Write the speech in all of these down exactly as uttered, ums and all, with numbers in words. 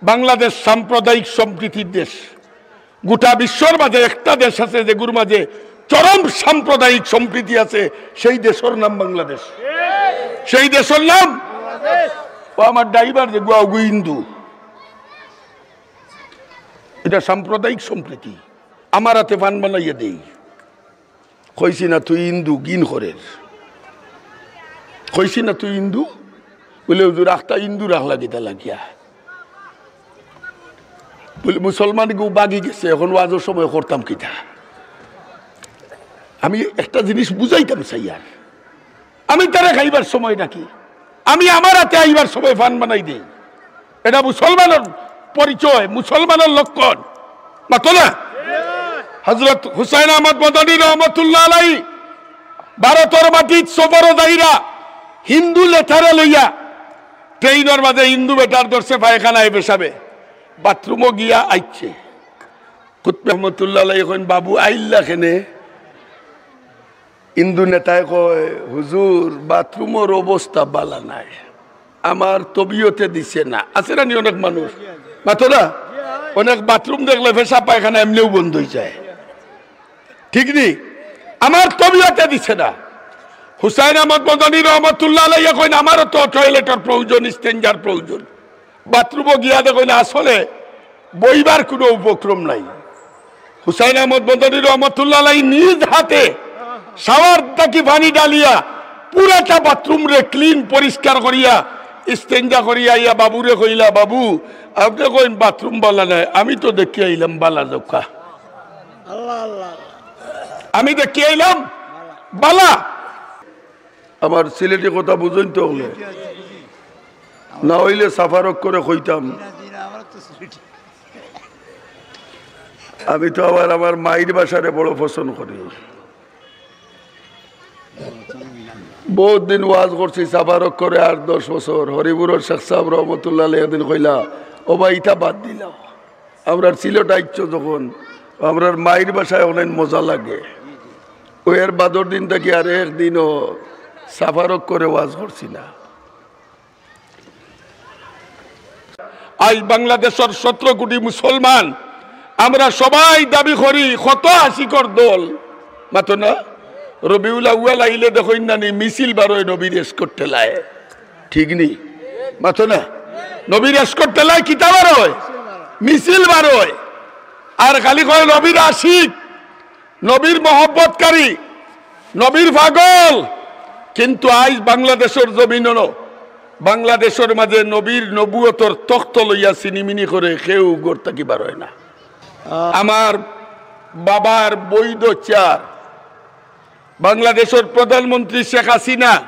বাংলাদেশ সাম্প্রদায়িক সম্প্রীতির দেশ। গোটা বিশ্বর মাঝে একটা দেশ আছে যেগুর মাঝে চরম সাম্প্রদায়িক সম্প্রীতি আছে, সেই দেশর নাম বাংলাদেশ। সেই দেশর নাম, ও আমার ড্রাইভার যে গুয়া ওগু হিন্দু, এটা সাম্প্রদায়িক সম্প্রীতি। আমার হাতে ফান বানাইয়া দেই। কইছি না তুই হিন্দু, ঘিন করের। কইছি না তুই হিন্দু? বলে, "হুজুর, আখতা হিন্দু রাখলা কিতা লাগিয়া?" বলে, "মুসলমান গু বাগি গেছে, এখন ওয়াজর সময় করতাম কিতা?" আমি একটা জিনিস বুঝাইতাম চাইয়ার, আমি তারে খাইবার সময় নাকি, আমি আমার হাতে আইবার সময় ফান বানাই দেই। এটা মুসলমানর পরিচয়, মুসলমানর লক্ষণ। মাতো না? হযরত হুসাইন আহমদ মদনী রহমতুল্লাহ আলাই ভারতর মাটিত সফরো যাইরা হিন্দু নেতারে লইয়া ট্রেইনর মাঝে হিন্দু বেটার ধরছে পায়খানায় পেশাবে, বাথরুমও গিয়া আইছে। কুতুব রহমতুল্লাহ আলাই কইন, "বাবু, আইল্লা কেনে?" হিন্দু নেতায় কয়, "হুজুর, বাথরুমর অবস্থা বালা নাই, আমার তবিয়তে দিছে না।" আছে না নি অনেক মানুষ? মাতো না? অনেক বাথরুম দেখলে পেশাব পায়খানা এমনেউ বন্ধ অই যায়। ঠিক নি? "আমার তবিয়তে দিছে না।" হুসাইন আহমদ মদনী রহমতুল্লাহ আলাইহি কইন, "আমারও তো টয়লেটর প্রয়োজন, ইস্তেঞ্জার প্রয়োজন।" বাথরুমও গিয়া দেখইন আসলে বইবার কোনো উপক্রম নাই। হুসাইন আহমদ মদনী রহমতুল্লাহ আলাইহি নিজ হাতে শাওয়ার থাকি পানি ঢালিয়া পুরাটা বাথরুমরে ক্লিন, পরিষ্কার করিয়া, ইস্তেঞ্জা করিয়া আইয়া বাবুরে কইলা, "বাবু, আপনে কইন বাথরুম বালা নাই, আমি তো দেখি আইলাম বালা দেখা।" আমি দেখি আইলাম বালা। আমার সিলেটি কথা বুঝইন তো অইলে, না অইলে সাফারক করে কইতাম। আমি তো আবার আমার মাইর ভাষারে বড় পছন্দ করি। বহুত দিন ওয়াজ করছি সাফারক করে, আট দশ বছর। হরিপুরর শেখ সাহেব রহমতুল্লাহ আলাইহি একদিন কইলা, "ও ভাই, ইতা বাদ দিলাও।" আমরার সিলেট আইচ্ছ যখন, আমরার মাইর ভাষায় অনেক মজা লাগে। ও এর বাদর দিন থাকি আর একদিনও সাফারক করে ওয়াজ করছি না। আইজ বাংলাদেশর সতেরো কোটি মুসলমান, আমরা সবাই দাবি করি কত আশিকর দল, মাতো না? রবিউল আউয়াল আইলে দেখইন না নি মিছিল বারয় নবীর এসকর্ট ঠেলায়। ঠিক নি? মাতো না? নবীর এসকর্ট ঠেলায় কিতা বারয়? মিছিল বারয়। আর খালি কয় নবীর আশিক, নবীর মহব্বতকারী, নবীর পাগল। কিন্তু আইজ বাংলাদেশর জমিনো, বাংলাদেশর মাঝে নবীর নবুয়তর তখ্ত লইয়া ছিনিমিনি করে কেউ ঘর থাকি বারয় না। আমার বাবার বৈধ চেয়ার, বাংলাদেশর প্রধানমন্ত্রী শেখ হাসিনা,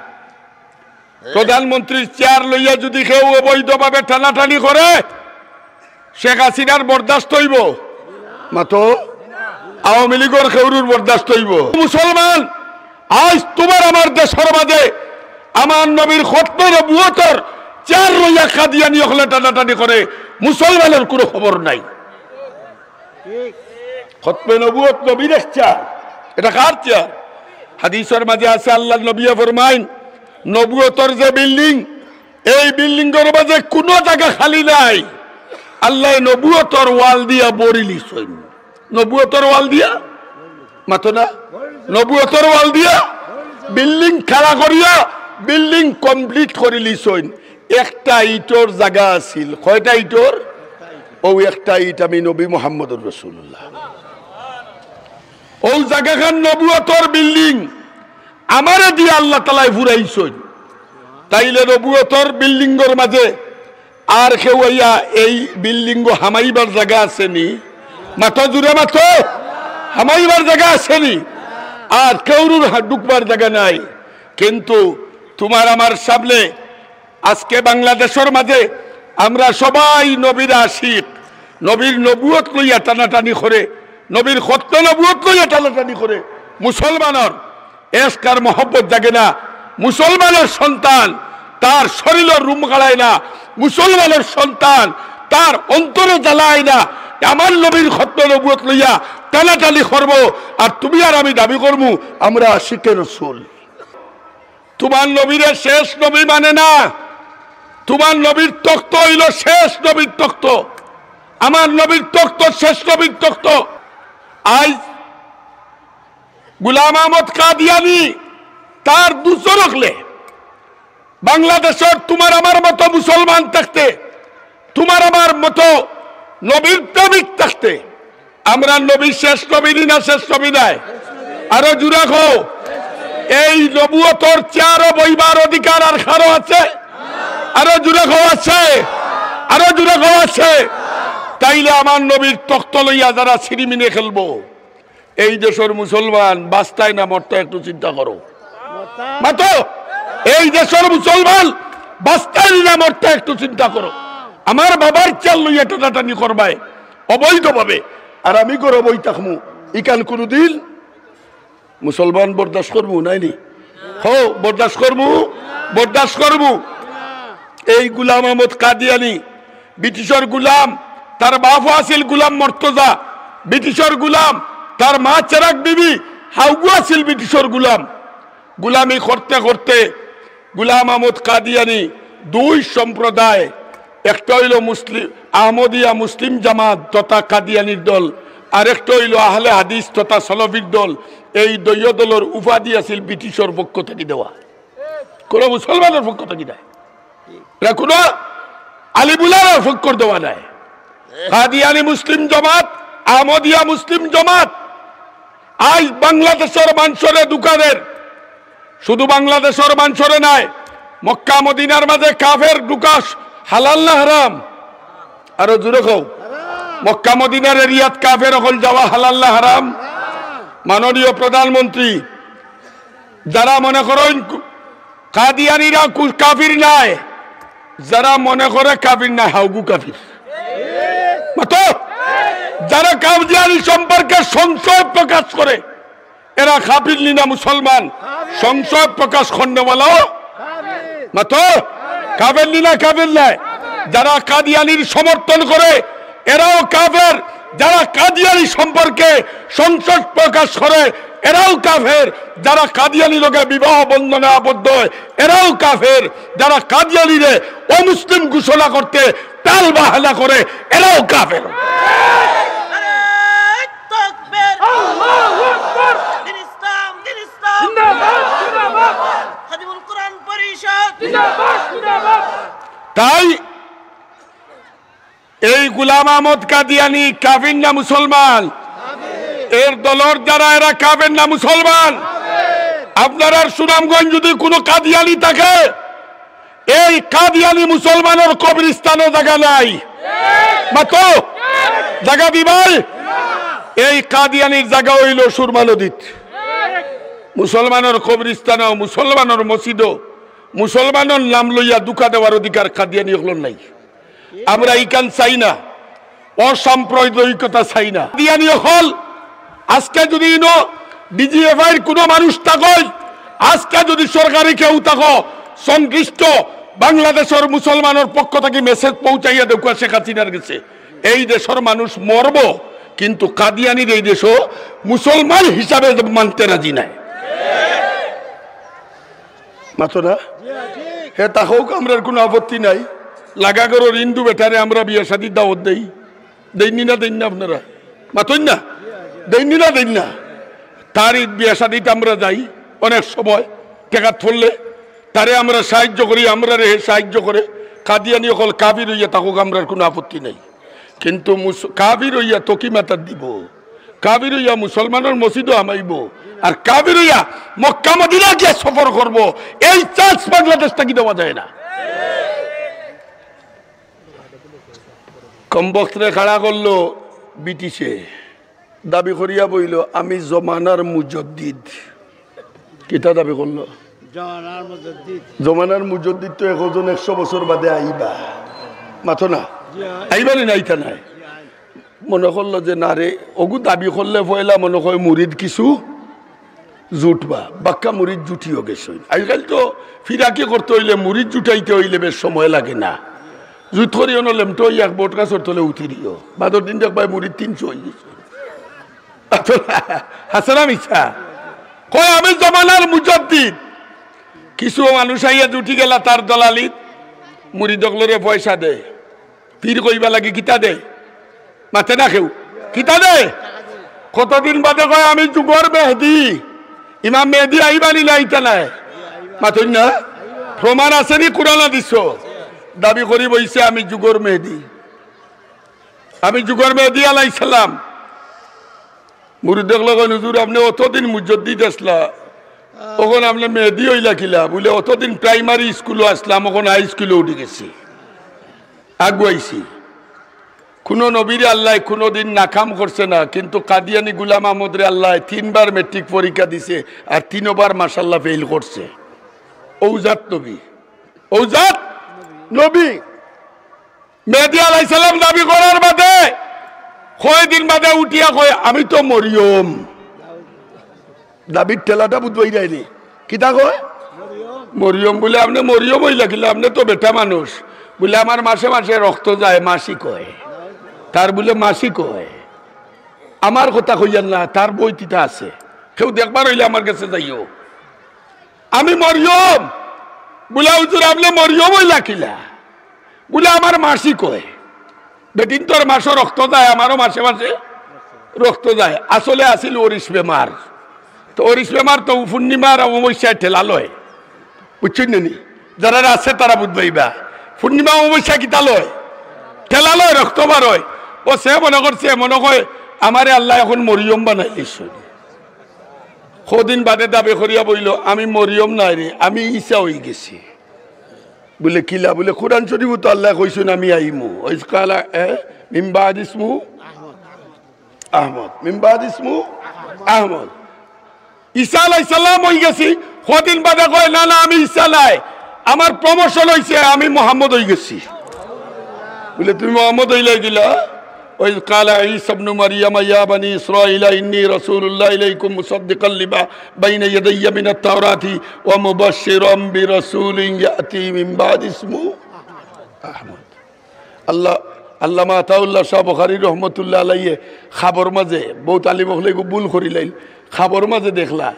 প্রধানমন্ত্রীর চেয়ার লইয়া যদি কেউ অবৈধভাবে টানাটানি করে, শেখ হাসিনার বরদাস্ত অইবো? মাতো, আওয়ামী লীগর কেউরুর বরদাস্ত অইবো? মুসলমান, আইজ তুমার আমার দেশর মাঝে আমার নবীর খতমে নবুয়তর চেয়ার লইয়া কাদিয়ানি অকলে টানাটানি করে, মুসলমানর কোনো খবর নাই। খতমে নবুয়ত নবীর এক চেয়ার, এটা কার চেয়ার? হাদিসর মাঝে আছে, আল্লাহর নবীয়ে ফরমাইন, নবুয়তর যে বিল্ডিং, এই বিল্ডিংর মাঝে কোনো জাগা খালি নাই, আল্লায় নবুয়তর ওয়াল দিয়া ভরিলিছইন। নবুয়তর ওয়াল দিয়া, মাতো না? নবুয়তর ওয়াল দিয়া বিল্ডিং খাড়া করিয়া বিল্ডিং কমপ্লিট করিলিছইন। একটা ইটর জাগা আছিল। কয়টা ইটর? অউ একটা ইট আমি নবী মুহাম্মদুর রাসূলুল্লাহ। অউ জাগাখান নবুয়তর বিল্ডিং আমারে দিয়া আল্লাহ তাআলায় ফুরাইছইন। তাইলে নবুয়তর বিল্ডিংর মাঝে আর কেউ আইয়া এই বিল্ডিংও হামাইবার জাগা আছে নি? মাতো জুরে মাতো, হামাইবার জাগা আছে নি? আর কেউরুর হা-, ঢুকবার জাগা নাই। কিন্তু তুমার আমার সামনে আজকে বাংলাদেশর মাঝে আমরা সবাই নবীর আশিক, নবীর নবুয়ত লইয়া টানাটানি করে, নবীর খতমে নবুয়ত লইয়া টানাটানি করে। মুসলমানর এশক আর মহব্বত জাগে না। মুসলমানর সন্তান তার শরীরর রুম গাড়ায় না। মুসলমানর সন্তান তার অন্তরে জ্বালায় না। আমার নবীর খতমে নবুয়ত লইয়া টানাটানি করবো, আর তুমি আর আমি দাবি করমু আমরা আশিকে রসুল। তুমার নবীরে শেষ নবী মানে না, তুমার নবীর তখ্ত অইলো শেষ নবীর তখ্ত, আমার নবীর তখ্ত শেষ নবীর তখ্ত। আইজ গুলাম আহমদ কাদিয়ানি, তার দুসর অকলে বাংলাদেশর তুমার আমার মতো মুসলমান থাকতে, তুমার আমার মতো নবীর প্রেমিক থাকতে, আমরার নবী শেষ নবী নি না শেষ নবী নায়? আরো জুরে কও। এই নবুয়তর চেয়ারো বইবার অধিকার আর কারো আছে? আরো জুরে কও আছে? আরো জুরে কও আছে? তাইলে আমার নবীর তখ্ত লইয়া যারা সিরিমিনে খেলবো, এই দেশর মুসলমান বাঁচতায় না মরতায় একটু চিন্তা করো। মাতো, এই দেশর মুসলমান বাঁচতায় না মরতায় একটু চিন্তা করো। আমার বাবার চেয়ার লইয়া টানাটানি করবায় অবৈধভাবে, আর আমি ঘরো বই থাকমু, ইখান কুনুদিন মুসলমান বরদাস্ত করমু নায়নি? হো, বরদাস্ত করমু, বরদাস্ত করমু। এই গুলাম আহমদ কাদিয়ানি ব্রিটিশর গুলাম, তার বাপও আছিল গুলাম মর্তজা ব্রিটিশর গুলাম, তার মা চেরাগ বিবি হাউগু আছিল ব্রিটিশর গুলাম। গুলামি করতে করতে গুলাম আহমদ কাদিয়ানি দুই সম্প্রদায়, একটা অইলো মুসলিম, আহমদিয়া মুসলিম জামাত তথা কাদিয়ানির দল, আর একটা অইলো আহলে হাদিস তথা সলফির দল। এই দুইও দলর উপাধি আছিল ব্রিটিশর পক্ষ থাকি দেওয়া, কোনো মুসলমানর পক্ষ থাকি নায়, না কোনো আলিমুলামার পক্ষর দেওয়া নায়। কাদিয়ানি মুসলিম জামাত, আহমদিয়া মুসলিম জামাত আইজ বাংলাদেশর মানষরে ধুকা দের। শুধু বাংলাদেশর মানষরে নায়, মক্কা মদিনার মাঝে কাফের ঢুকা হালাল না হারাম? আরো জুরে কও। মক্কা মদিনার এরিয়াত কাফের অকল যাওয়া হালাল না হারাম? মাননীয় প্রধানমন্ত্রী, যারা মনে করইন কু-, কাদিয়ানিরা কু-, কাফির নায়, যারা মনে করে কাফির নায়, হাউগু কাফির। মাতো, যারা কাদিয়ানি সম্পর্কে সংশয় প্রকাশ করে, এরা কাফির নি না মুসলমান? সংশয় প্রকাশ করনেওয়ালাও মাতো, কাফের নি না কাফির নায়? যারা কাদিয়ানির সমর্থন করে, এরাও কাফের। যারা কাদিয়ানি সম্পর্কে সংশয় প্রকাশ করে, এরাও কাফের। যারা কাদিয়ানি লগে বিবাহ বন্ধনে আবদ্ধ হয়, এরাও কাফের। যারা কাদিয়ানিরে অমুসলিম ঘোষণা করতে টাল বাহানা করে, এরাও কাফের। নারায়ে তাকবীর। আল্লাহু আকবার। দ্বীন ইসলাম, দ্বীন ইসলাম। জিন্দাবাদ, জিন্দাবাদ। খাদিমুল কোরআন পরিষদ। জিন্দাবাদ, জিন্দাবাদ। তাই এই গুলাম আহমদ কাদিয়ানি কাফির না মুসলমান? এর দলর যারা, এরা কাফির না মুসলমান? আপনারার সুনামগঞ্জ যদি কোনো কাদিয়ানি থাকে, এই কাদিয়ানি মুসলমানর কবরস্থানো জাগা নাই। মাতো, জাগা দিবায়? এই কাদিয়ানির জাগা অইলো সুরমা নদীত। মুসলমানর কবরস্থানো, মুসলমানর মসজিদো, মুসলমানর নাম লইয়া ধুকা দেওয়ার অধিকার কাদিয়ানি অকলর নাই। আমরা ইখান চাই না, অসাম্প্রদায়িকতা চাই না। কাদিয়ানি অকল, আজকে যদি ইনো ডিজিএফআইর কোনো মানুষ থাকইন, আজকে যদি সরকারি কেউ থাকো, সংশ্লিষ্ট বাংলাদেশর মুসলমানর পক্ষ থাকি মেসেজ পৌঁছাইয়া দেউক্কা শেখ হাসিনার গেছে, এই দেশর মানুষ মরবো, কিন্তু কাদিয়ানির এই দেশো মুসলমান হিসাবে মানতে রাজি নায়। মাতো না? হে থাকউক, আমরার কোনো আপত্তি নাই। লাগা ঘরর হিন্দু বেটারে আমরা বিয়া শাদির দাওয়াত দেই, দেইননি না, দেইন না আপনারা? মাতইন না, দেইননি না, দেইন না? তার ঈদ বিয়া শাদিত আমরা যাই, অনেক সময় টেকাত পড়লে তারে আমরা সাহায্য করি, আমরারে হে সাহায্য করে। কাদিয়ানি অকল কাফির অইয়া থাকউক, আমরার কোনো আপত্তি নাই, কিন্তু মুস-, কাফির অইয়া তকি মাতাত দিবো, কাফির অইয়া মুসলমানর মসজিদো হামাইবো, আর কাফির অইয়া মক্কা মদিনা গিয়া সফর করবো, এই চান্স বাংলাদেশ থাকি দেওয়া যায় না। কমবখতরে খাড়া করলো ব্রিটিশে, দাবি করিয়া বইলো, "আমি জমানার মুজদ্দিদ।" কিতা দাবি করলো? জমানার মুজদ্দিদ। জমানার মুজদ্দিদ তো একজন একশো বছর বাদে আইবা, মাতো না? জি, আই- আইবা নি না, আইতা নায়? জি, আই- মনে করলো যে না রে, অগু দাবি করলে পয়লা মনে কয় মুরিদ কিছু জুটবা, বাক্কা মুরিদ জুটিও গেছে। আজকাল তো ফিরাকি করতে অইলে, মুরিদ জুটাইতে অইলে বেশ সময় লাগে না। জুট করি অনো লেমটো অইয়া এক বট গাছর তলে উঠি দিও, বাদর দিন দেখবায় মুরিদ তিনশো অই গেছে। হাসানা মিছা কয়, "আমি জমানার মুজদ্দিদ।" কিছু মানুষ আইয়া জুটি গেলা তার দলালিত, মুরিদ অকলরে পয়সা দেয়, পীর কইবার লাগি কিতা দেয়? মাতে না কেউ, কিতা দেয়? কতদিন বাদে কয়, "আমি যুগর মেহেদি।" ইমাম মেহেদি আইবা নি না, আইতা নায়? মাতইন না? প্রমাণ আছে নি কুরআন হাদিসো? দাবি করি বইছে, "আমি যুগর মেহেদি, আমি যুগর মেহেদি আলাইহিস সালাম।" মুরিদ অকলে কইন, "হুজুর, আপনে অতদিন মুজাদ্দিদ আছলা, অখন আপনে মেহেদি অইলা কিলা?" বুলে, "অতদিন প্রাইমারি স্কুলো আছলাম, অখন হাই স্কুলো উঠি গেছি, আগুয়াইছি।" কুনু নবীরে আল্লায় কুনুদিন নাকাম করছে না, কিন্তু কাদিয়ানি গুলাম আহমদরে আল্লায় তিনবার মেট্রিক পরীক্ষা দিছে, আর তিনোবার মাশাআল্লাহ ফেইল করছে। অউ জাত নবী, অউ জাত নবী। মেহেদি আলাইহিস সালাম দাবি করার বাদে কয়দিন বাদে উঠিয়া কয়, "আমি তো মরিয়ম।" দাবির ঠেলাটা বুঝবায় নি? কিতা কয়? মরিয়ম। বুলে, "আপনে মরিয়ম অইলা কিলা? আপনে তো বেটা মানুষ।" বুলে, "আমার মাসে মাসে রক্ত যায়, মাসিক অয়।" তার বুলে মাসিক অয়। আমার কথা কইয়ার না, তার বই তিতা আছে। কেউ দেখবার অইলে আমার গেছে যাইও। "আমি মরিয়ম।" বুলে, "হুজুর, আপনে মরিয়ম অইলা কিলা?" বুলে, "আমার মাসিক অয়।" বেটিন্তর মাসো রক্ত যায়, আমারও মাসে মাসে রক্ত যায়। আসলে আছিল অরিস বেমার। তো অরিস বেমার তো পূর্ণিমার অমাবস্যায় ঠেলা লয়, বুঝছইন নি? যারার আছে তারা বুঝবাইবা। পূর্ণিমা অমাবস্যা কিতা লয়? ঠেলা লয়, রক্ত বার অয়। অউ সে মনে করছে, মনে কয়, "আমারে আল্লায় অখন মরিয়ম বানাইলিছইন।" কয়দিন বাদে দাবি করিয়া বইলো, "আমি মরিয়ম নায় রে, আমি ঈসা অইগেছি।" বুলে, "কিলা?" বুলে, "কুরআন শরীফো তো আল্লায় কইছইন, 'আমি আইমু।'" ওয়াইজ কালা, এ, মিন বাদি ইসমু আহমদ। মিন বাদি ইসমু আহমদ। ঈসা আলাইহিস সালাম অইগেছি। কয়দিন বাদে কয়, "না, না, আমি ঈসা নায়, আমার প্রমোশন অইছে, আমি মোহাম্মদ অইগেছি।" বুলে, "তুমি মোহাম্মদ অইলায় কিলা?" ওয়াইজ কালা ঈসা ইবনু মারিয়াম, "ইয়া বানি ইসরাঈলা, ইন্নী রাসূলুল্লাহ ইলাইকুম মুসাদ্দিকাল লিমা বাইনা ইয়াদাইয়া মিনাত তাওরাতি ওয়া মুবাশশিরাম বিরাসূলিন ইয়াতি মিন বাদি ইসমু আহমদ।" আল্লাহ, আল্লামা আতাউল্লাহ শাহ বুখারী রহমতুল্লাহ আলাইহি খাবর মাঝে, বউত আলিম অকলে ইগু ভুল করিলাইল, খাবর মাঝে দেখলা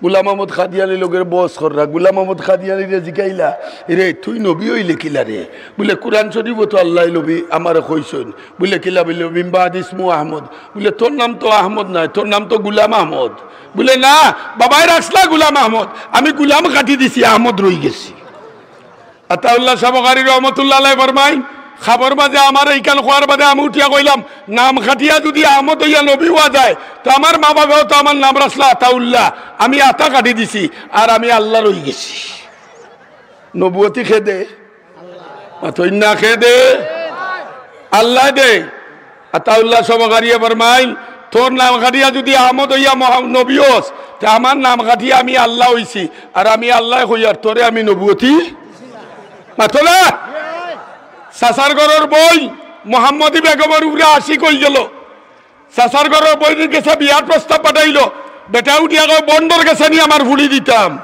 গুলাম আহমদ কাদিয়ানির লগে বহস কররা। গুলাম আহমদ কাদিয়ানিরে জিকাইলা, "রে, তুই নবী অইলে কিলা রে?" বুলে, "কুরআন শরীফো তো আল্লায় নবী আমারে কইছইন।" বুলে, "কিলা?" বুলে, "মিন বাদি ইসমু আহমদ।" বুলে, "তোর নাম তো আহমদ নায়, তোর নাম তো গুলাম আহমদ।" বুলে, "না, বাবায় রাখলা গুলাম আহমদ, আমি গুলাম কাটি দিছি, আহমদ রইগেছি।" আতাউল্লাহ শাহ বুখারী রহমতুল্লাহ আলাইহি ফরমাইন, খাবর মাঝে আমারে ইখান কওয়ার বাদে আমি উঠিয়া কইলাম, "নাম কাটিয়া যুদি আহমদ অইয়া নবী অওয়া যায়, তো আমার মা বাবায়ও তো আমার নাম রাখলা আতাউল্লাহ, আমি আতা কাটি দিছি, আর আমি আল্লাহ রইগেছি।" নবুয়তি কে দে? মাতইন না, কে দে? আল্লায় দে। আতাউল্লাহ শাহ বুখারীয়ে ফরমাইন, "তোর নাম কাটিয়া যুদি আহমদ অইয়া মহা-, নবী অস, তে আমার নাম কাটিয়া আমি আল্লাহ অইছি, আর আমি আল্লায় কইয়ার তোরে আমি নবুয়তি।" মাতো না? চাচার ঘরর বইন মোহাম্মদী বেগমর উপরে আশিক অইগেলো। চাচার ঘরর বইনর গেছে বিয়ার প্রস্তাব পাঠাইলো। বেটায় উঠিয়া কয়, "বন্ডর গেছে নি আমার ফুড়ি দিতাম।"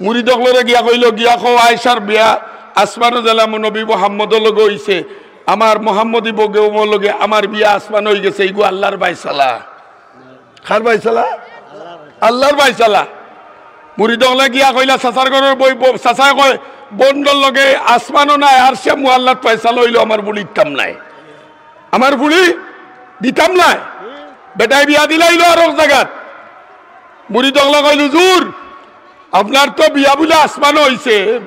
মুরিদ অকলরে গিয়া কইলো, "গিয়া কও আয়েশার বিয়া আসমানো যেলা নবী মোহাম্মদর লগে অইছে, আমার মোহাম্মদী বেগমর লগে আমার বিয়া আসমানো অইগেছে, ইগু আল্লার ফায়সালা।" কার ফায়সালা? আল্লার ফায়সালা। মুরিদ অকলে গিয়া কইলা, চাচার ঘরর বই, বউ, চাচায় কয়, "বন্ডর লগে আসমানো নায়, আরশে মুআল্লাত ফায়সালা অইলো, আমার ফুড়ি দিতাম নায়।" আমার ফুড়ি দিতাম নায়। বেটায় বিয়া দিলাইলো আরক জাগাত। মুরিদ অকলে কইল, "হুজুর, আপনার তো বিয়া বুলে আসমানো অইছে,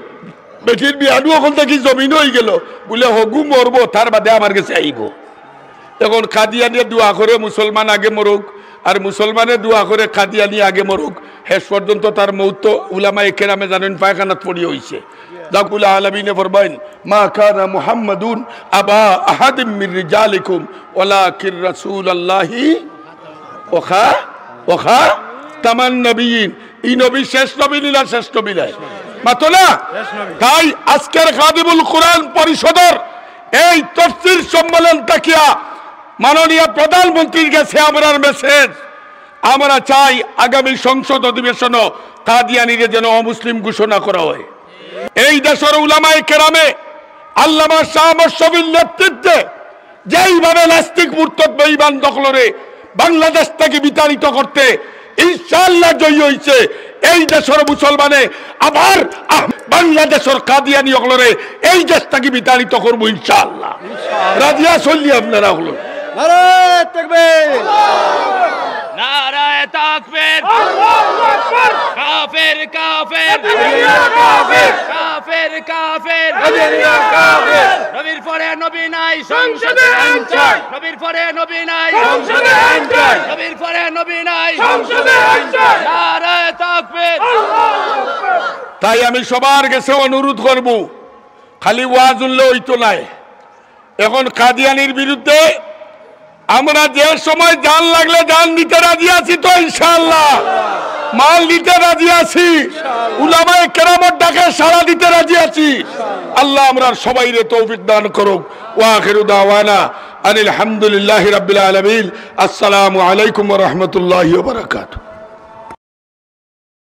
বেটির বিয়ানু অখন থাকি জমিনো অইগেলো।" বুলে, "হগু মরবো, তার বাদে আমার গেছে আইবো।" এখন কাদিয়ানিয়ে দোয়া করে মুসলমান আগে মরুক, আর মুসলমানে দোয়া করে কাদিয়ানি আগে মরুক। শেষ পর্যন্ত তার মউত তো উলামায়ে কেরামে জানইন পায়খানাত পড়িয়া অইছে। রব্বুল আলামিনে ফরমাইন, "মা কানা মুহাম্মাদুন আবা আহাদিম মির রিজালিকুম ওয়ালাকির রাসূলুল্লাহি ওয়া খা-, ওয়া খাতামান নাবিয়্যিন।" ই নবী শেষ নবী নি না শেষ নবী নায়? মাতো না? তাই আজকের খাদিমুল কুরআন পরিষদর এই তফসির সম্মেলন থাকিয়া মাননীয় প্রধানমন্ত্রীর গেছে আমরার মেসেজ, আমরা চাই আগামী সংসদ অধিবেশনো কাদিয়ানিরে যেন অমুসলিম ঘোষণা করা হয়। এই দেশর উলামায়ে কেরামে আল্লামা শাহ আহমদ শফির নেতৃত্বে যেইভাবে নাস্তিক মুরতাদ বেঈমান অকলরে বাংলাদেশ থাকি বিতাড়িত করতে ইনশাআল্লাহ জয়ী অইছে, এই দেশর মুসলমানে আবার আহ-, বাংলাদেশর কাদিয়ানি অকলরে এই দেশ থাকি বিতাড়িত করবো ইনশাআল্লাহ। রাজি আছইন নি আপনারা অকল? নারায়ে তাকবীর। নারায়ে তাকবীর। আল্লাহু আকবার। কাফের, কাফের। কাদিয়ানিরা কাফের। কাফের, কাফের। কাদিয়ানিরা কাফের। নবীর পরে নবী নাই, সংসদে আইন চাই। নবীর পরে নবী নাই, সংসদে আইন চাই। নবীর পরে নবী নাই, সংসদে আইন চাই। নারায়ে তাকবীর। তাই আমি সবার গেছে অনুরোধ করব, খালি ওয়াজ হুনলে অইতো নায়। এখন কাদিয়ানির বিরুদ্ধে আমরা যে সময় জান লাগলে জান দিতে রাজি আছি তো ইনশাআল্লাহ, মাল দিতে রাজি আছি, উলামায়ে কেরামর ডাকে সাড়া দিতে রাজি আছি। আল্লাহ আমরার সবাইরে তৌফিক দান করুক। ওয়া আখিরু দাওয়ানা আনিল হামদুলিল্লাহি রাব্বিল আলামিন। আসসালামু আলাইকুম ওয়া রাহমাতুল্লাহি ওয়া বারাকাতুহু।